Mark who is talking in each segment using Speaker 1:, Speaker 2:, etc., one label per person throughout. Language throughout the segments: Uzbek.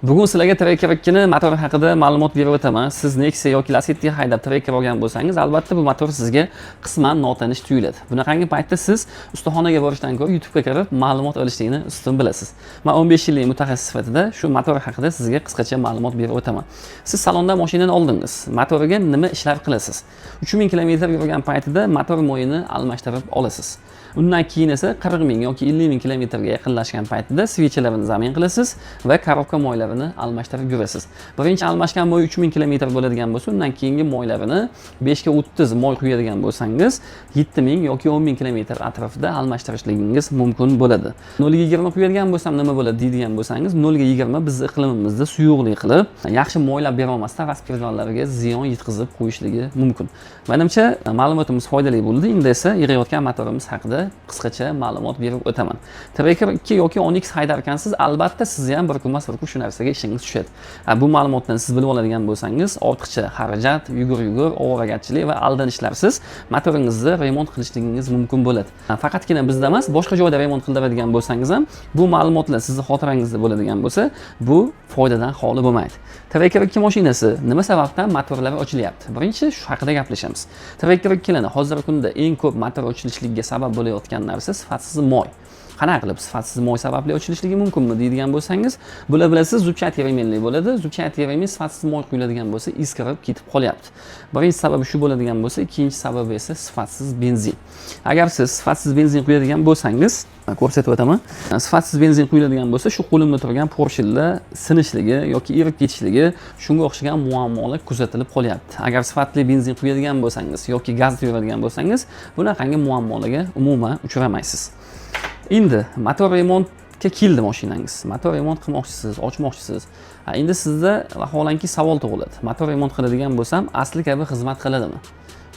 Speaker 1: Bugun sizlarga Tracker 2 ni motor haqida ma'lumot berib o'taman. Siz Nexia yoki Lacetti haydab Tracker olgan bo'lsangiz, albatta bu motor sizga qisman notanish tuyuladi. Bunaqangi paytda siz ustaxonaga borishdan ko'ra YouTube'ga kirib ma'lumot olishlikni ustun bilasiz. Men 15 yillik mutaxassis sifatida shu motor haqida sizga qisqacha ma'lumot berib o'taman. Siz salonda mashinani oldingiz. Motoriga nima ishlar qilasiz? 3000 kilometr yurgan paytida motor moyini almashtirib olasiz. Undan keyin esa 40 ming yoki 50 ming kilometrga yaqinlashgan paytida свеча larini замен qilasiz va коробка moylarini almashtirib yurasiz. Birinchi almashgan moy 3000 kilometr bo'ladigan bo'lsa, undan keyingi moylarini 5 ga 30 moy quyadigan bo'lsangiz, 7000 yoki 10 ming kilometr atrofida almashtirishligingiz mumkin bo'ladi. 0 ga 20 quyadigan bo'lsam nima bo'ladi deydigan bo'lsangiz, 0 ga 20 bizni iqlimimizda suyuqlik qilib, yaxshi moylab bera olmasdan распредвал larga ziyon yetkazib qo'yishligi mumkin. Menimcha, ma'lumotimiz foydali bo'ldi. Endi esa yig'ayotgan motorimiz haqida qisqacha ma'lumot berib o'taman. Tracker 2 yoki Onix haydar ekansiz, albatta sizni ham bir kun emas, bir kun shu narsaga ishingiz tushadi. Bu ma'lumotdan siz bilib oladigan bo'lsangiz, ortiqcha xarajat, yugur-yugur, ovoragarchilik va aldanishlarsiz motoringizni remont qilishligingiz mumkin bo'ladi. Faqatgina bizda emas, boshqa joyda remont qildiradigan bo'lsangiz ham bu ma'lumotlar sizni xotirangizda bo'ladigan bo'lsa, bu foydadan xoli bo'lmaydi. Tracker 2 mashinasi nima sababdan motorlari ochilyapti? Birinchi shu haqida gaplashamiz. Tracker 2larni hozirgi kunda eng ko'p motor ochilishligiga sabab bo'layotgan narsa sifatsiz moy. Qanaqa qilib sifatsiz moy sababli ochilishligi mumkinmi deydigan bo'lsangiz, bular, bilasiz, зубчатый ремень li bo'ladi. Зубчатый ремень sifatsiz moy quyiladigan bo'lsa, искра ketib qolyapti. Birinchi sababi shu bo'ladigan bo'lsa, ikkinchi sababi esa sifatsiz benzin. Agar siz sifatsiz benzin quyadigan bo'lsangiz, ko'rsatib o'taman. Sifatsiz benzin quyiladigan bo'lsa, shu qo'limda turgan поршень lar sinishligi yoki erib ketishligi, shunga o'xshagan muammolar kuzatilib qolyapti. Agar sifatli benzin quyadigan bo'lsangiz yoki gazda yuradigan bo'lsangiz, bunaqangi muammolarga umuman uchramaysiz. Endi motor remontga keldi mashinangiz. Motor remont qilmoqchisiz, ochmoqchisiz. Endi sizda vaholanki savol tug'iladi. Motor remont qiladigan bo'lsam, asli kabi xizmat qiladimi?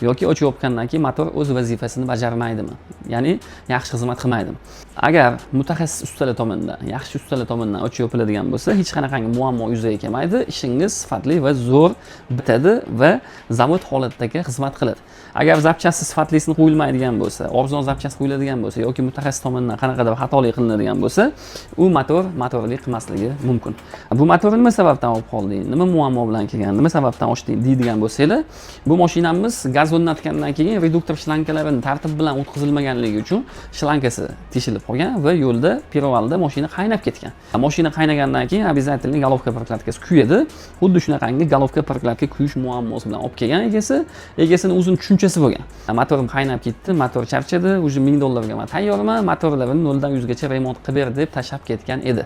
Speaker 1: Yoki ochib yopgandan keyin motor o'z vazifasini bajarmaydimi? Ya'ni yaxshi xizmat qilmaydimi? Agar mutaxassis ustalar tomonidan, yaxshi ustalar tomonidan ochib yopiladigan bo'lsa, hech qanaqangi muammo yuzaga kelmaydi. Ishingiz sifatli va zo'r bitadi va zavod holatidagi xizmat qiladi. Agar запчасть i sifatlisini qo'yilmaydigan bo'lsa, arzon запчасть qo'yiladigan bo'lsa yoki mutaxassis tomonidan qanaqadir xatolik qilinadigan bo'lsa, u motor motorlik qilmasligi mumkin. Bu motorni nima sababdan olib qolding? Nima muammo bilan kelgan? Nima sababdan ochding deydigan bo'lsanglar, bu mashinamiz gaz o'rnatgandan keyin reduktor shlankalarini tartib bilan o'tkazilmaganligi uchun shlankasi teshilib qolgan va yo'lda, перевал da mashina qaynab ketgan. Mashina qaynagandan keyin обязательно головка прокладка si kuyadi. Xuddi shunaqangi головка прокладка kuyish muammosi bilan olib kelgan egasi. Egasini o'zini tushunchasi bo'lgan. Motorim qaynab ketdi, motor charchadi, уже 1000 dollarga man tayyorman, motorlarini 0 dan 100 gacha remont qilib ber deb tashlab ketgan edi.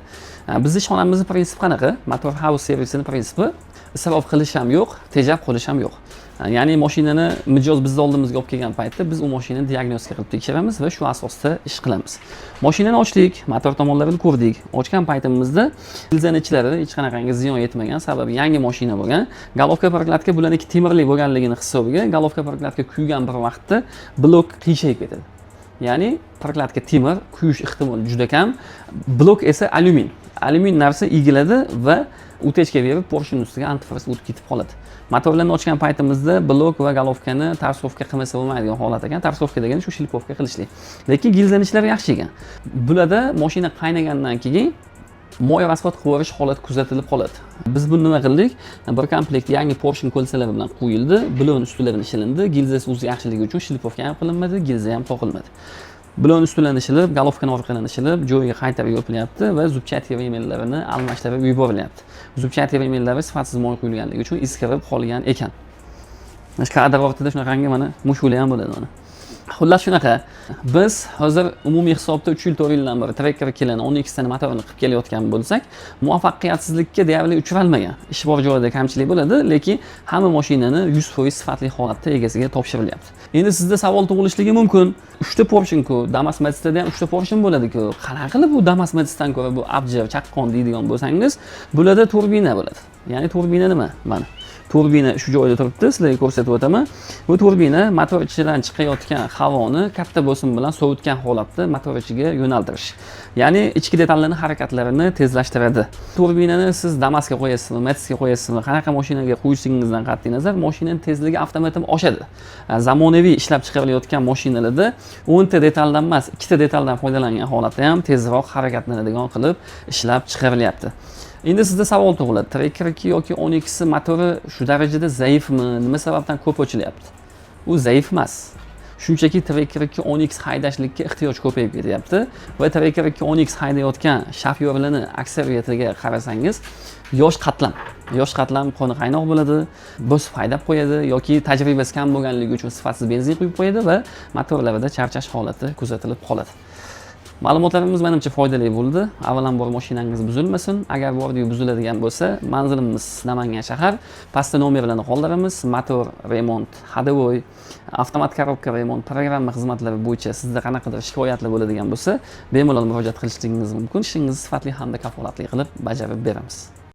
Speaker 1: Bizni ishxonamizni prinsipi qanaqa? Motor House servisini prinsipi: isrof qilish ham yo'q, tejab qolish ham yo'q. Ya'ni mashinani mijoz bizni oldimizga olib kelgan paytda biz u mashinani diagnostika qilib tekshiramiz va shu asosda ish qilamiz. Mashinani ochdik, motor tomonlarini ko'rdik. Ochgan paytimizda gilzani ichlari hech qanaqangi ziyon yetmagan, sababi yangi mashina bo'lgan. Головка прокладка bularniki temirli bo'lganligini hisobiga головка прокладка kuygan bir vaqtda blok qiyshayib ketadi. Ya'ni прокладка temir, kuyish ehtimoli juda kam. Blok esa alyumin. Alyumin narsa egiladi va утечка berib, поршень ustiga antifriz o'tib ketib qoladi. Motorlarni ochgan paytimizda blok va головка ni торсовка qilmasa bo'lmaydigan holat ekan. Торсовка degani shu шлифовка qilishlik. Lekin gilzani ichlari yaxshi ekan. Bularda mashina qaynagandan keyin moy расход qilib yuborish holati kuzatilib qoladi. Biz buni nima qildik? Bir komplekt yangi поршень кольца lari bilan qo'yildi, blon ustilarini ishilindi, gilzasi o'zi yaxshiligi uchun шлифовка ham qilinmadi, gilza ham qoqilmadi. Blon ustilarini ishilib, головка ni orqadan ishilib, joyiga qaytarib yopilyapti va зубчатый ремень larini almashtirib yuborilyapti. Зубчатый ремень lari sifatsiz moy quyilganligi uchun eskirib qolgan ekan. Mana shu kadr ortida shunaqangi mana mushuklar ham bo'ladi mana. Xullas, shunaqa. Biz hozir umumiy hisobda 3 yil, 4 yildan beri Tracker kelini 12 tani motorini qilib kelayotgan bo'lsak, muvaffaqiyatsizlikka deyarli uchralmagan. Ish bor joyida kamchilik bo'ladi, lekin hamma mashinani 100% sifatli holatda egasiga topshirilyapti. Endi sizda savol tug'ilishligi mumkin. 3 ta поршень-ku, Damas, Mazda'da ham 3 ta поршень bo'ladi-ku. Qanaqa qilib bu Damas, Mazda'dan ko'ra bu abjir, chaqqon deydigan bo'lsangiz, bularda turbina bo'ladi. Ya'ni turbina nima? Mana, turbina shu joyda turibdi, sizlarga ko'rsatib o'taman. Bu turbina motor ichidan chiqayotgan havoni katta bosim bilan sovutgan holatda motor ichiga yo'naltirish, ya'ni ichki detallarni harakatlarini tezlashtiradi. Turbinani siz Damasga qo'yasizmi, Matzga qo'yasizmi, qanaqa mashinaga qo'yishligingizdan qat'iy nazar, mashinani tezligi avtomatik oshadi. Zamonaviy ishlab chiqarilayotgan mashinalarda 10 ta detaldan emas, ikkita detaldan foydalangan holatda ham tezroq harakatlanadigan qilib ishlab chiqarilyapti. Endi sizda savol tug'iladi: Tracker 2 yoki Onix motori shu darajada zaifmi, nima sababdan ko'p ochilyapti? U zaif emas, shunchaki Tracker 2 Onix haydashlikka ehtiyoj ko'payib ketyapti va Tracker 2 Onix haydayotgan shofyorlarni aksariyatiga qarasangiz, yosh qatlam. Yosh qatlam qoni qaynoq bo'ladi, bosib haydab qo'yadi yoki tajribasi kam bo'lganligi uchun sifatsiz benzin quyib qo'yadi va motorlarida charchash holati kuzatilib qoladi. Ma'lumotlarimiz, manimcha, foydali bo'ldi. Avvalambor, mashinangiz buzilmasin. Agar bordiyu buziladigan bo'lsa, manzilimiz Namangan shahar. Pastda nomerlarni qoldiramiz. Motor remont, ходовой, avtomat коробка remont, programma xizmatlari bo'yicha sizda qanaqadir shikoyatlar bo'ladigan bo'lsa, bemalol murojaat qilishligingiz mumkin. Ishingizni sifatli hamda kafolatli qilib bajarib beramiz.